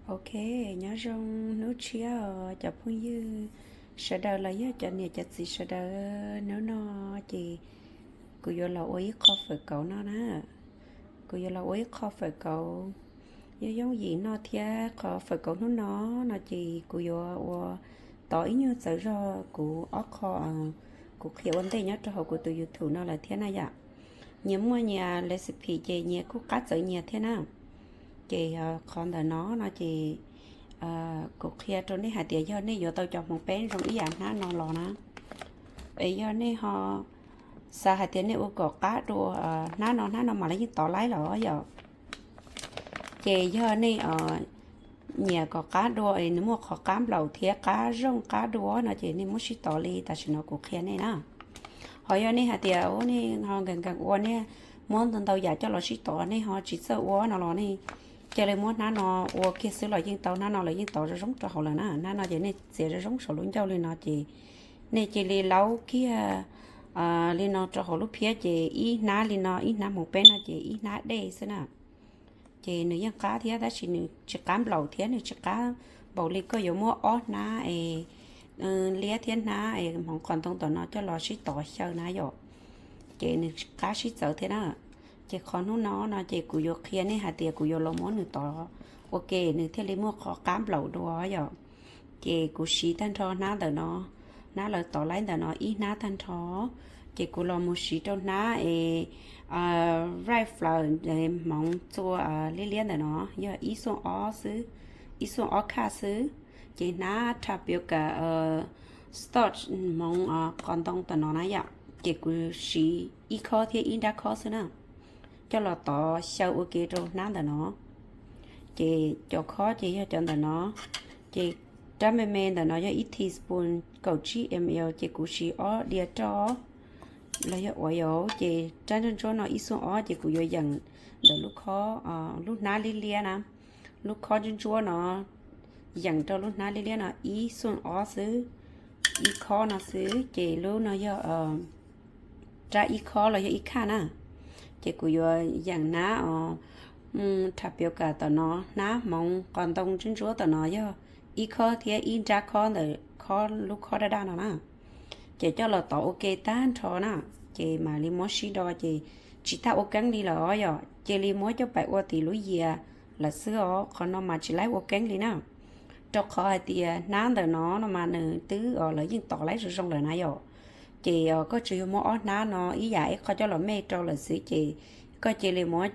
Ok, nyob zoo hnub tshiab os cov phooj ywg sawv daws los yog cov niam cov txiv sawv daws. Hnub no ces kuv yuav los ua ib qho fawm kauv no na. Kuv yuav los ua ib qho fawm kauv yooj yooj yim noj thiab. Qhov fawm kauv hnub no no ces kuv yuav ua tov ib nyuag txawv zog kuv ob qho kuv qhia ua ntej nyob rau hauv kuv tus YouTube no lawm thiab na yom. Nyias muaj nyias recipe ces nyias kuj qab txawv nyias thiab na. Ces qhov ntawm no no ces kuv qhia rau nej hais tias yog nej yuav tau cov hmoov peb zoo ib yam hnab no los na, es yog nej ho xav hais tias nej ua kom qab dua hnab no, hnab no mas lawv yeej tov laib los yom. Ces yog nej nyiam kom qab dua es nws muaj qhov qab nplaum thiab qab zooj qab dua no ces nej muab sib tov li tam sim no kuv qhia nej na. Ho yog nej hais tias nej ho nkees nkees ua, nej muab ntau ntau yam coj los sib tov, nej ho tsis txawj ua no los nej cia li muab hnab no ua kiag xwb los yeej tau. Hnab no lawv yeej tov zoo zoo rau hauv lawm na. Hnab no ces nej txiav zoo zoo saum lub ncauj li no ces nej cia li laub kiag li no rau hauv lub phiab ces ib hnab li no, ib hnab hmoov peb no ces ib hnab dej xwb na. Ces nws yeej qab thiab tab sis nws tsis qab nplaum thiab nws tsis qab npaum li koj yuav muab ob hnab es liab thiab hnab es hmoov qos ntoo tom no coj los sib tov xyaw na yom. Ces nws qab sib txawv thiab na. Ces qhov hnub no no ces kuv yuav qhia nej hais tias kuv yuav los muab nws tov ua ke nws thiaj li muaj qhov qab nplaum dua yom. Ces kuv siv tag nrho hnab ntawm no, hnab lawv tov laib ntawm no ib hnab tag nrho. Ces kuv los mus siv rau hnab es rice flour, hmoov txua liab liab ntawm no yog ib xuaj ob xwb, ib xuaj ob khaj xwb. Ces hnab tapioca starch, hmoov qos ntoo tom no na yom. Ces kuv siv ib khob thiab ib nrab khob xwb na, coj los tov xyaw ua ke rau hnab ntawm no. Ces cov khob ces yog cov ntawm no. Ces rab me me ntawm no yog ib teaspoon, kaum tsib ml, ces kuv siv ob diav roj los yog ua yau. Ces rab ntsuab ntsuab no ib xuaj ob ces kuv yuav yeem ntawm lub khob, lub hnab liab liab na, lub khob ntsuab ntsuab no, yeem rau lub hnab liab liab no ib xuaj ob xwb, ib khob no xwb. Ces lub no yog rab ib khob los yog ib khaj na. Ces kuv yuav yeem hnab os, tapioca tom no, hnab hmoov qos ntoo ntsuab ntsuab tom no yog ib khob thiab ib nrab khob ntawm lub khob daj daj no na. Ces coj los tov ua ke tag nrho na, ces mam li muab sib do. Ces tsis tas ua keeb li lawm os yom, cia li muab coj pais ua tim lub yias lawm xwb os. Qhov no mas tsis laib ua keeb li na, rau qhov hais tias hnab ntawm no no mas nws twb, lawv yeej tov laib zoo zoo lawm na yom. Ces koj tsuas yog muab ob hnab no ib yam ib qho coj los mej rau lawm xwb ces koj cia li muab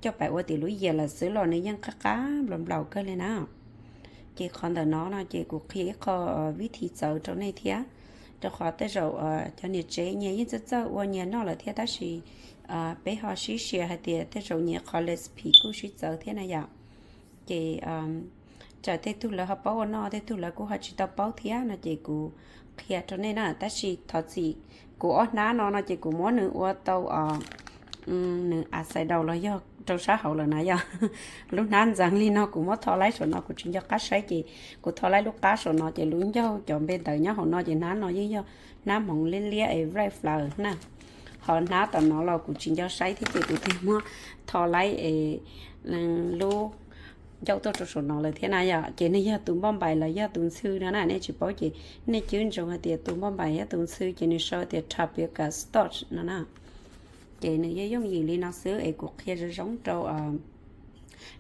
coj pais ua tim lub yias lawm xwb los nws yeej qab qab nplaum nplaum kawg li na. Ces qhov ntawm no no ces kuv qhia ib qho vib thi txawv rau nej thiab, rau qhov tej zaum cov niam tsev nyias yeej txawj txawj ua nyias noj lawm thiab tab sis peb ho sib sia hais tias tej zaum nyias qhov recipe kuj sib txawv thiab na yom. Ces tsam tej tug lawv ho paub ua noj, tej tug lawv kuj ho tsis tau paub thiab no ces kuv qhia rau nej na. Tab sis thov txim, kuv ob hnab no no ces kuv muab nws ua tau nws a xais daus los yog rau sab hauv lawm na yom. Lub hnab ntxeev li no kuv muab tho laib saum no kuv tsis nco qab saib ces kuv tho laib lub qab saum no ces lub ncauj cov npe ntawv nyob hauv no ces hnab no yeej yog hnab hmoov liab liab es rice flour na. Ho hnab tom no los kuv tsis nco saib thiab ces kuv thiaj muab tho laib es lub ncauj tuaj rau saum no lawm thiab na yom. Ces nej yog tus npauj npais los yog tus ntxhw no na, nej tsis paub ces nej cwb ntsoov hais tias tus npauj npais yog tus ntxhw ces nws sau tias tapioca starch no na. Ces nws yog yooj yim li no xwb es kuv qhia zoo zoo rau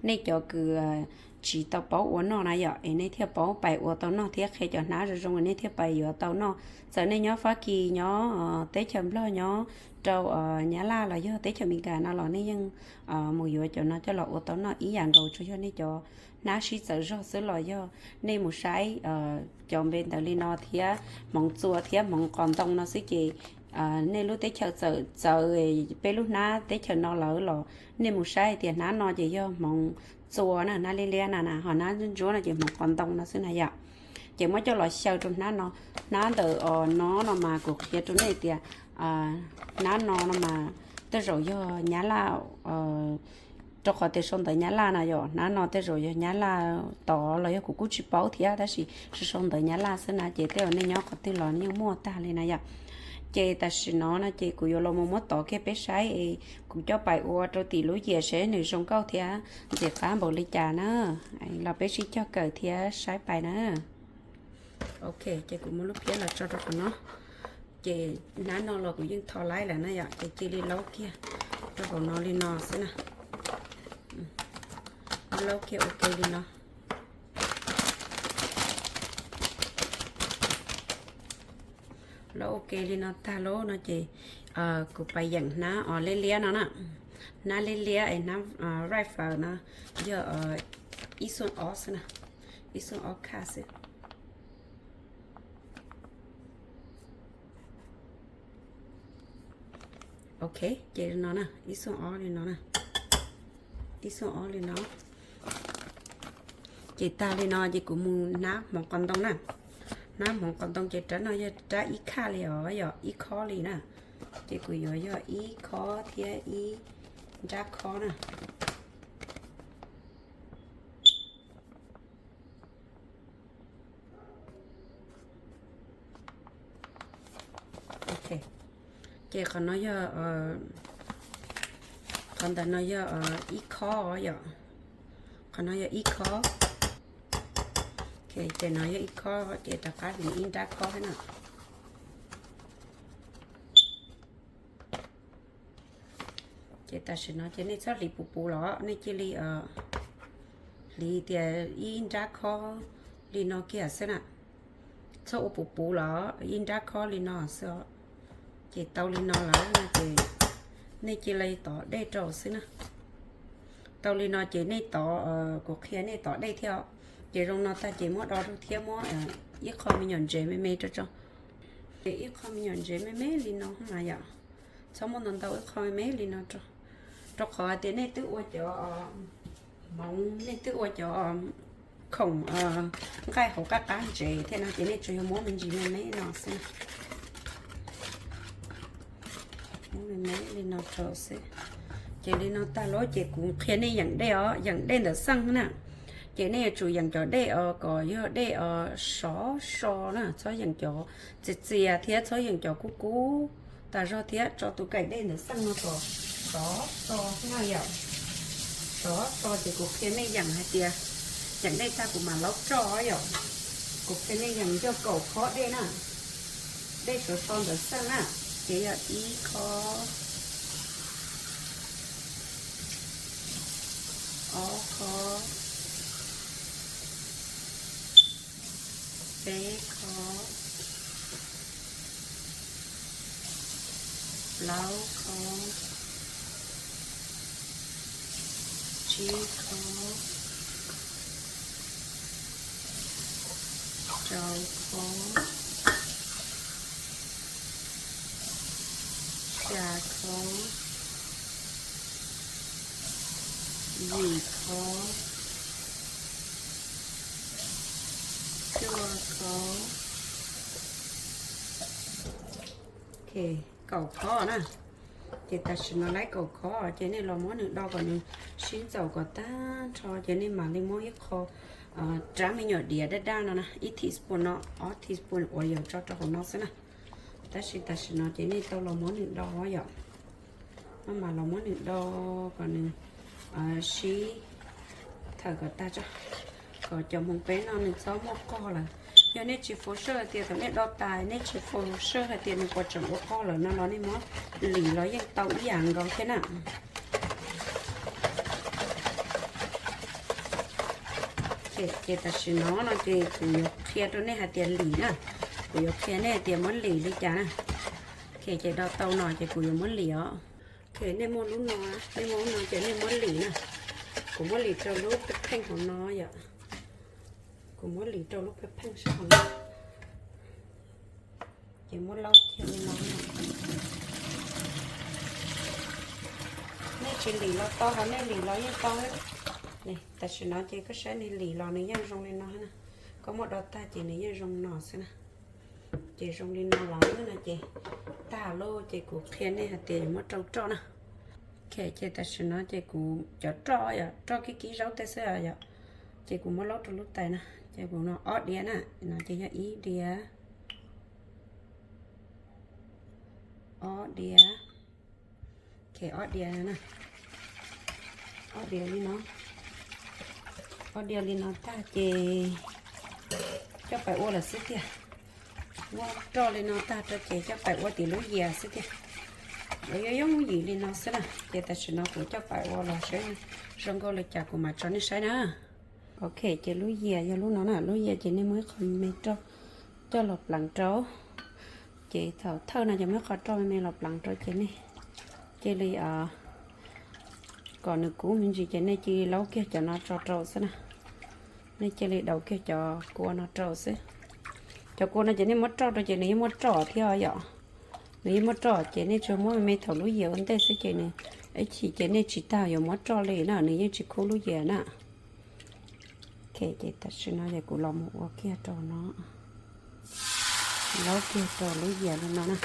nej cov kws tsis tau paub ua noj na yom, es nej thiaj paub pais ua tau noj thiab qhia cov hnab zoo zoo nej thiaj pais yuav tau noj. Txawm nej nyob Fab Kis, nyob teb chaws Nplog, nyob rau Nyab Laj los yog teb chaws Amelikas no los nej yeej mus yuav cov no coj los ua tau noj ib yam nkaus, tsuas yog nej cov hnab sib txawv zog xwb los yog nej mus saib cov npe ntawv li no thiab hmoov txua thiab hmoov qos ntoo no xwb ces nej lub teb chaws txawm txawv peb lub hnab teb chaws no lawm los nej mus saib hais tias hnab no ces yog hmoov txua na, hnab liab liab na na, ho hnab ntsuab ntsuab no ces hmoov qos ntoo no xwb na yom. Ces muab coj los xyaw rau hnab no, hnab ntawm no no mas kuv qhia rau nej tias hnab no no mas tej zaum yog Nyab Laj, rau qhov tias sau ntawv Nyab Laj na yom, hnab no tej zaum yog Nyab Laj tod los yog kuv kuj tsis paub thiab tab sis sau sau ntawv Nyab Laj xwb na ces tej zaum nej nyob qhov twg los yeej muaj tag li na yom. Ces tam sim no no ces kuv yuav los mus muab tov kiag peb saib es kuv coj pais ua rau tim lub yias seb nws zoo nkauj thiab ntxim qab npaum li cas na. Los peb sib cog kawm thiab saib pais na. Ok, ces kuv muab lub phiab los tso rau qhov no. Ces hnab no los kuv yeej tho laib lawm na yom, ces cia li laub kiag rau hauv no li no xwb na. Laub kiag ua ke li no. Laub ua ke li no tag lauj no ces kuv pais yeem hnab os liab liab no na. Hnab liab liab es hnab rifle no yog ib xuaj ob xwb na, ib xuaj ob khaj xwb. Ok, ces no na, ib xuaj ob li no na, ib xuaj ob li no. Ces tag li no ces kuv mus hnab hmoov qos ntoo na. Hnab hmoov qos ntoo ces rab no yog rab ib khaj li os, yog ib khob li na. Ces kuv yuav yog ib khob thiab ib nrab khob na. Ok, ces qhov no yog, qhov ntawm no yog ib khob yom. Qhov no yog ib khob. Ok, ces no yog ib khob ces rov qab hliv ib nrab khob thiab na. Ces tam sim no ces nej txhob hliv puv puv los, nej cia li hliv tias ib nrab khob li no kiag xwb na. Txhob ua puv puv los, ib nrab khob li no xwb os. Ces tau li no lawm no ces nej cia li tov dej rau xwb na. Tau li no ces nej tov, kuv qhia nej tov dej thiab os. Ces zoo no tag ces muab do rau thiab muab ib qho me nyuam ntsev me me rau tso. Ces ib qho me nyuam ntsev me me li no na yom. Txhob muab ntau ntau, ib qho me me li no rau, rau qhov hais tias nej twb ua cov hmoov, nej twb ua cov khoom nqaij hauv qab qab ntsev thiab no ces nej tsuas yog muab me ntsis me me no xwb. Muab me me li no rau xwb. Ces li no tag lauj ces kuv qhia nej yeem dej os, yeem dej ntawm xeej na. Ces nej yuav tsum yeem cov dej os kom yog dej os sov so na, txhob yeem cov txias txias thiab txhob yeem cov kub kub tas zog thiab, tso tus kaim dej ntawm xeej no kom sov so na yom. Sov so ces kuv qhia nej yeem hais tias, yeem dej tag kuv mam laub roj yom. Kuv qhia nej yeem yog kaum khob dej na. Dej sov so ntawm xeej na, ces yog ib khob, ob khob, peb khob, plaub khob, tsib khob, rau khob, xya khob, yim khob, cuaj khob. Ok, kaum khob na. Ces tam sim no laib kaum khob ces nej los muab nws do kom nws sib ntxaus kom tag nrho ces nej mam li muab ib qho rab me nyuam diav daj daj no na, ib teaspoon no, ob teaspoon uas yog tso rau hauv no xwb na. Tab sis tam sim no ces nej tau los muab nws do yom. Maj mam los muab nws do kom nws sib thawm kom tag tso, kom cov hmoov peb no nws txhob muaj qog lawm. Yog nej tsis fo sawj hais tias thaum nej do tas nej tsis fo sawj hais tias nws puas tseem ua qog lawm no los nej muab lim los yeej tau ib yam nkaus thiab na. Ces tam sim no no ces kuv yuav qhia rau nej hais tias lim na. Kuv yuav qhia nej hais tias muab lim li cas na. Ok, ces do tau no ces kuv yuav muab lim os. Ok, nej muaj lub no, nej muaj lub no ces nej muab lim na. Kuv muab lim rau lub pheej pheej hauv no yom. Kuv muab lim rau lub pheej pheej sab hauv no. Ces muab laub kiag li no. Nej tsis lim los tau, ho nej lim los yeej tau. Tam sim no ces koj saib nws lim los nws yeej zoo li no na. Koj muab do tag ces nws yeej zoo no xwb na. Ces zoo li no los no ces tag lauj, ces kuv qhia nej hais tias yuav muab rau roj na. Ok, ces tam sim no ces kuv cov roj yom, roj kib kib zaub tej xwb yom. Ces kuv muab laub rau lub tais na, ces kuv no ob diav na, no ces yog ib diav. Ob diav, ob diav, ob diav li no, ob diav li no tag ces coj pais ua lawm xwb tiag. Muab roj li no tag rau ces coj pais ua tim lub yias xwb tiag. Lawv yuav yooj yim li no xwb na. Ces tam sim no kuv coj pais ua los seb zoo nkauj li cas kuv mam tso nej saib na. Ok, ces lub yias yog lub no na, lub yias ces nej muab ib qho me roj coj los pleev rau. Ces thaum thawj no ces muab ib qho roj me me los pleev rau ces nej cia li kom nws kub me ntsis ces nej cia li laub kiag cov no tso rau xwb na. Nej cia li daus kiag cov kua no rau xwb. Cov kua no ces nej muab roj rau ces nws yeej muaj roj thiab yom. Nws yeej muaj roj ces nej tsuas muab me me thaum lub yias ua ntej xwb ces nws ib chim ces nej tsis tas yuav muab roj li na, nws yeej tsis khub lub yias na. Ok, ces tam sim no ces kuv los mus ua kiag rau no, laub kiag rau lub yias li no na.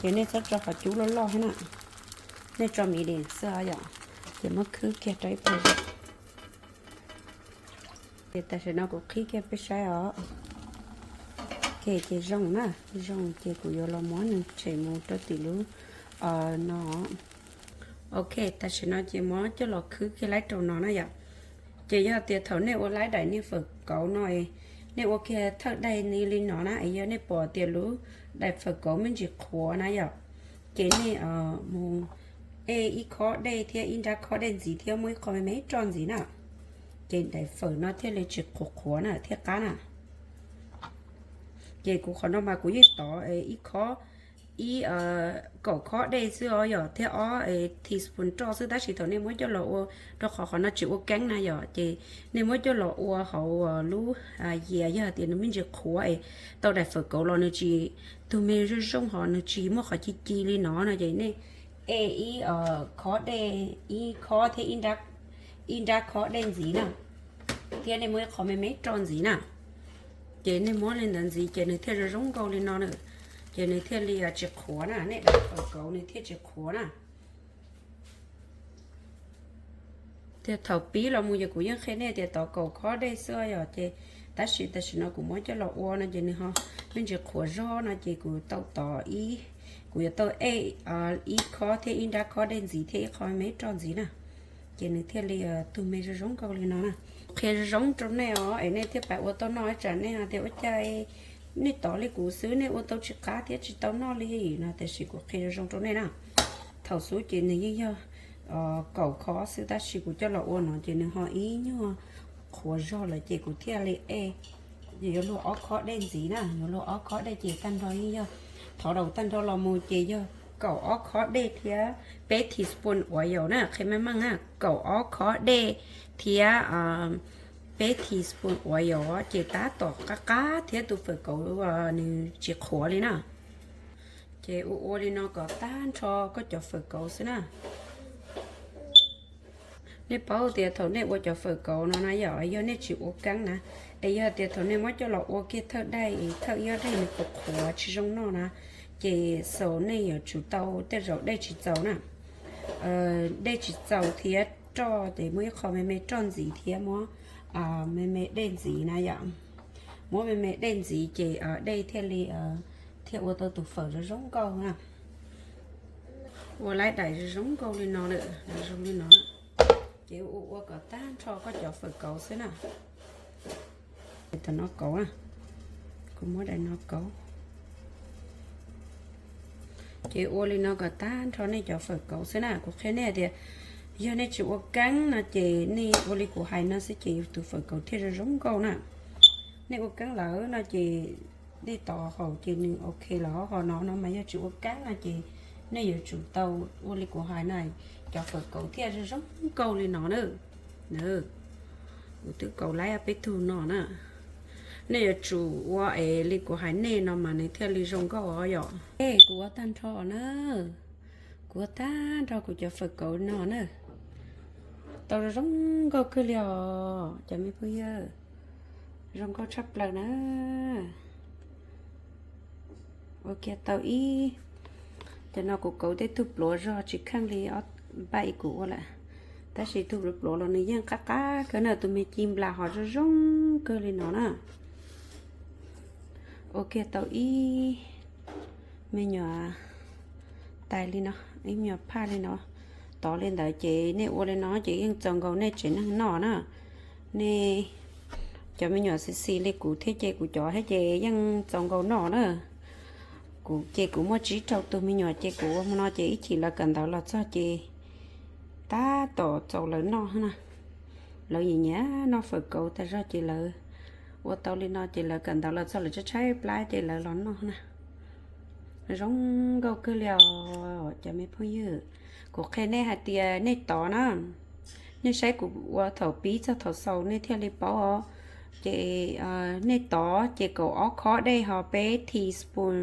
Ces nej txhob tso qhov cub loj loj thiab na, nej tso medium xwb yom. Ces muab khwb kiag rau ib pliag. Ces tam sim no kuv qhib kiag peb saib os. Ok, ces zoo na, zoo ces kuv yuav los muab nws tshem mus rau tim lub no. Ok, tam sim no ces muab coj los khwb kiag laib rau no na yom. Ces yog tias thaum nej ua laib daim niag fawm kauv no, nej ua kiag thawj daim ni li no na es yog nej pom tias lub daim fawm kauv me ntsis qhuav na yom, ces nej mus ej ib khob dej thiab ib nrab khob dej ntxiv thiab muab ib qho me me roj ntxiv na, ces daim fawm no thiaj li tsis qhuav qhuav na thiaj qab na. Ces kuv qhov no mas kuv yeej tov ib khob, ib, kaum khob dej xwb os yom, thiab ob teaspoon roj xwb, tab sis thaum nej muab coj los ua, rau qhov qhov no tsis ua keeb na yom, ces nej muab coj los ua hauv lub yias yog tias nws me ntsis qhuav es tau daim fawm kauv los nws tsis, tus me zoo zoo hos nws tsis muaj qhov ci ci li no no ces nej ej ib khob dej, ib khob thiab ib nrab khob dej ntxiv na, thiab nej muab ib qho me me roj ntxiv na, ces nej muab li ntawd ntxiv ces nws thiaj zoo zoo nkauj li no na, ces nws thiaj li tsis qhuav na, nej daim fawm kauv nws thiaj tsis qhuav na. Tias thaum pib los mus ces kuv yeej qhia nej tias tov kaum khob dej xwb yom, ces tab sis tam sim no kuv muab coj los ua no ces nws ho me ntsis qhuav zog no ces kuv tau tov ib, kuv yuav tau ej ib khob thiab ib nrab khob dej ntxiv thiab ib qho me roj ntxiv na, ces nws thiaj li tug me zoo zoo nkauj li no na. Qhia zoo zoo rau nej os es nej thiaj pais ua tau noj, ib tsam nej hais tias ua cas nej tov li kuv xwb nej ua tau tsis qab thiab tsis tau noj li no, tiam sis kuv qhia zoo zoo rau nej na. Thaum xub ces nws yeej yog kaum khob xwb tab sis kuv coj los ua no ces nws ho ib nyuag qhuav zog lawm ces kuv thiaj li ej, yuav luag ob khob dej ntxiv na, yuav luag ob khob dej ces tag nrho yeej yog, thov daus tag nrho los mus ces yog kaum ob khob dej thiab peb teaspoon oil na, qhia meej meej na, kaum ob khob dej thiab peb teaspoon oil ces tab tom qab qab thiab tus fawm kauv nws tsis qhuav li na. Ces ua ua li no kom tag nrho koj cov fawm kauv xwb na. Nej paub tias thaum nej ua cov fawm kauv no na yom, yog nej tsis ua keeb na, es yog tias thaum nej muab coj los ua kiag thawj daim, thawj ib ob daim nws qhuav qhuav tsis zoo noj na, ces xaus nej yuav tsum tau tej zaum dej tsis txaus na. Dej tsis txaus thiab roj ces muab ib qho me me roj ntxiv thiab muab me me dej ntxiv na yom. Muab me me dej ntxiv ces dej thiaj li, thiaj ua tau tus fawm zoo zoo nkauj na. Ua laib daim zoo zoo nkauj li no lawm, zoo li no. Ces ua ua kom tag nrho koj cov fawm kauv xwb na. Tam no kauv na, kuv muab daim no kauv. Ces ua li no kom tag nrho nej cov fawm kauv xwb na. Kuv qhia nej tias yog nej tsis ua keeb no ces nej ua li kuv hais no xwb ces tus fawm kauv thiaj zoo zoo nkauj na. Nej ua keeb lawm no ces nej tov haus ces nws ok lawm, ho no no mas yog tsis ua keeb no ces nej yuav tsum tau ua li kuv hais na, cov fawm kauv thiaj zoo zoo nkauj li no na. Kuv twb kauv laib peb tug no na. Nej yuav tsum ua es li kuv hais nej no mas nws thiaj li zoo nkauj os yom. Kuv ua tag nrho na. Kuv ua tag nrho kuv cov fawm kauv no na. Tau zoo nkauj kawg li os cov me phooj ywg. Zoo nkauj tshaj plaws na. Ua kiag tau ib, cov no kuv kauv tej tug pluav zog tsis kheej li ob npaim kuv ua lawm. Tab sis tus pluav pluav los nws yeej qab qab kawg na, tus me ci nplas ho zoo zoo kawg li no na. Ua kiag tau ib me nyuam tais li no, ib me nyuam phaj li no, tov li ntawd ces nej ua li no ces yeej txaus nkaus nej tsev neeg noj na. Nej cov me nyuam xis xis li kuv thiab ces kuv cov thiab ces yeej txaus nkaus noj na. Kuv ces kuv muaj tsib rau tus me nyuam ces kuv ua hmo no ces ib chim lawv kawm ntawv los txog ces tab tom txaus lawv noj na. Lawv nyiam nyiam noj fawm kauv tas zog ces lawv ua tau li no ces lawv kawm ntawv los txog lawv tshaib tshaib plab ces lawv los noj na. Zoo nkauj kawg li os cov me phooj ywg. Kuv qhia nej hais tias nej tov na, nej saib kuv ua thaum pib txog thaum xaus nej thiaj li paub os. Ces nej tov ces kaum ob khob dej ho peb teaspoon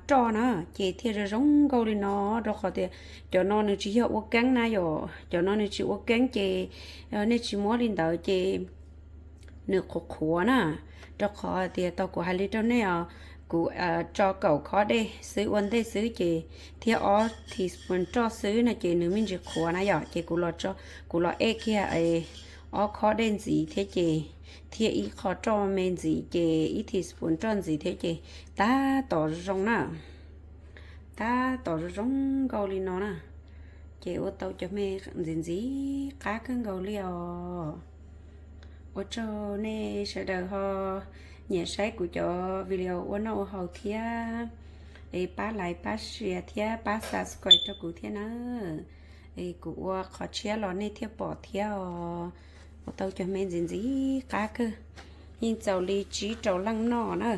roj na, ces thiaj zoo zoo nkauj li no. Rau qhov tias cov no nws tsis yog ua keeb na yom, cov no nws tsis ua keeb ces nej tsis muab li ntawd ces nws qhuav qhuav na. Rau qhov tias tau kuv hais li rau nej os, kuv tso kaum khob dej xwb ua ntej xwb ces thiab ob teaspoon roj xwb no ces nws me ntsis qhuav na yom, ces kuv los, kuv los ej kiag ob khob dej ntxiv thiab ces thiab ib qho roj me ntxiv ces ib teaspoon roj ntxiv thiab ces tab tom zoo zoo na. Tab tom zoo zoo nkauj li no na. Ces ua tau cov me ntxiv ntxiv qab kawg nkaus li os. Ua tsaug nej sawv daws ho nyiam saib kuv cov video ua noj ua haus thiab, es pab like pab share thiab pab subscribe rau kuv thiab na. Es kuv ua qhov tshiab los nej thiaj pom thiab os. Ua tau cov me ntxiv ntxiv qab kawg, yeej txaus li tsib rau leej noj na.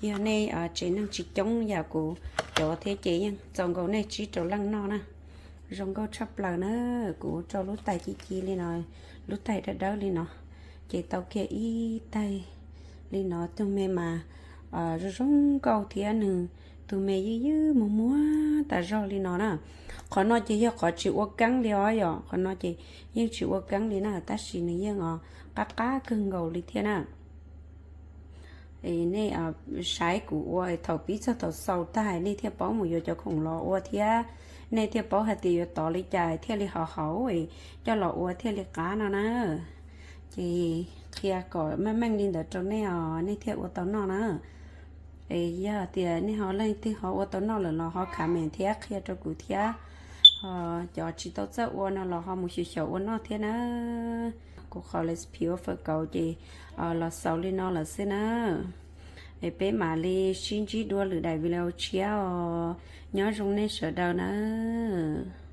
Yog nej tsev neeg tsis coob yam kuv cov thiab ces yeej txaus nkaus nej tsib rau leej noj na. Zoo nkauj tshaj plaws na. Kuv rau lub tais ci ci li no, lub tais dawb dawb li no, ces tau kiag ib taig li no. Tus me mas zoo zoo nkauj thiab nws tus me ywj ywj muag muag tas zog li no na. Qhov no ces yog qhov tsis ua keeb li os yom, qhov no ces yeej tsis ua keeb li na, tab sis nws yeej os qab qab kawg nkaus li thiab na. Nej saib kuv ua thaum pib txog thaum xaus tag nej thiaj paub mus yuav cov khoom los ua thiab, nej thiaj paub hais tias yuav tov li cas thiaj li haum haum coj los ua thiaj li qab no na. Ces qhia kom meej meej li ntawd rau nej os, nej thiaj ua tau noj na. Es yog tias nej ho leej twg ho ua tau noj lawm los ho comment thiab qhia rau kuv thiab. Cov tsis tau txawj ua no los ho mus xyaum xyaum ua noj thiab na. Kuv qhov recipe ua fawm kauv ces los xaus li no lawm xwb na. Es peb mam li sib ntsib dua lwm daim video tshiab os. Nyob zoo nej sawv daws nawb.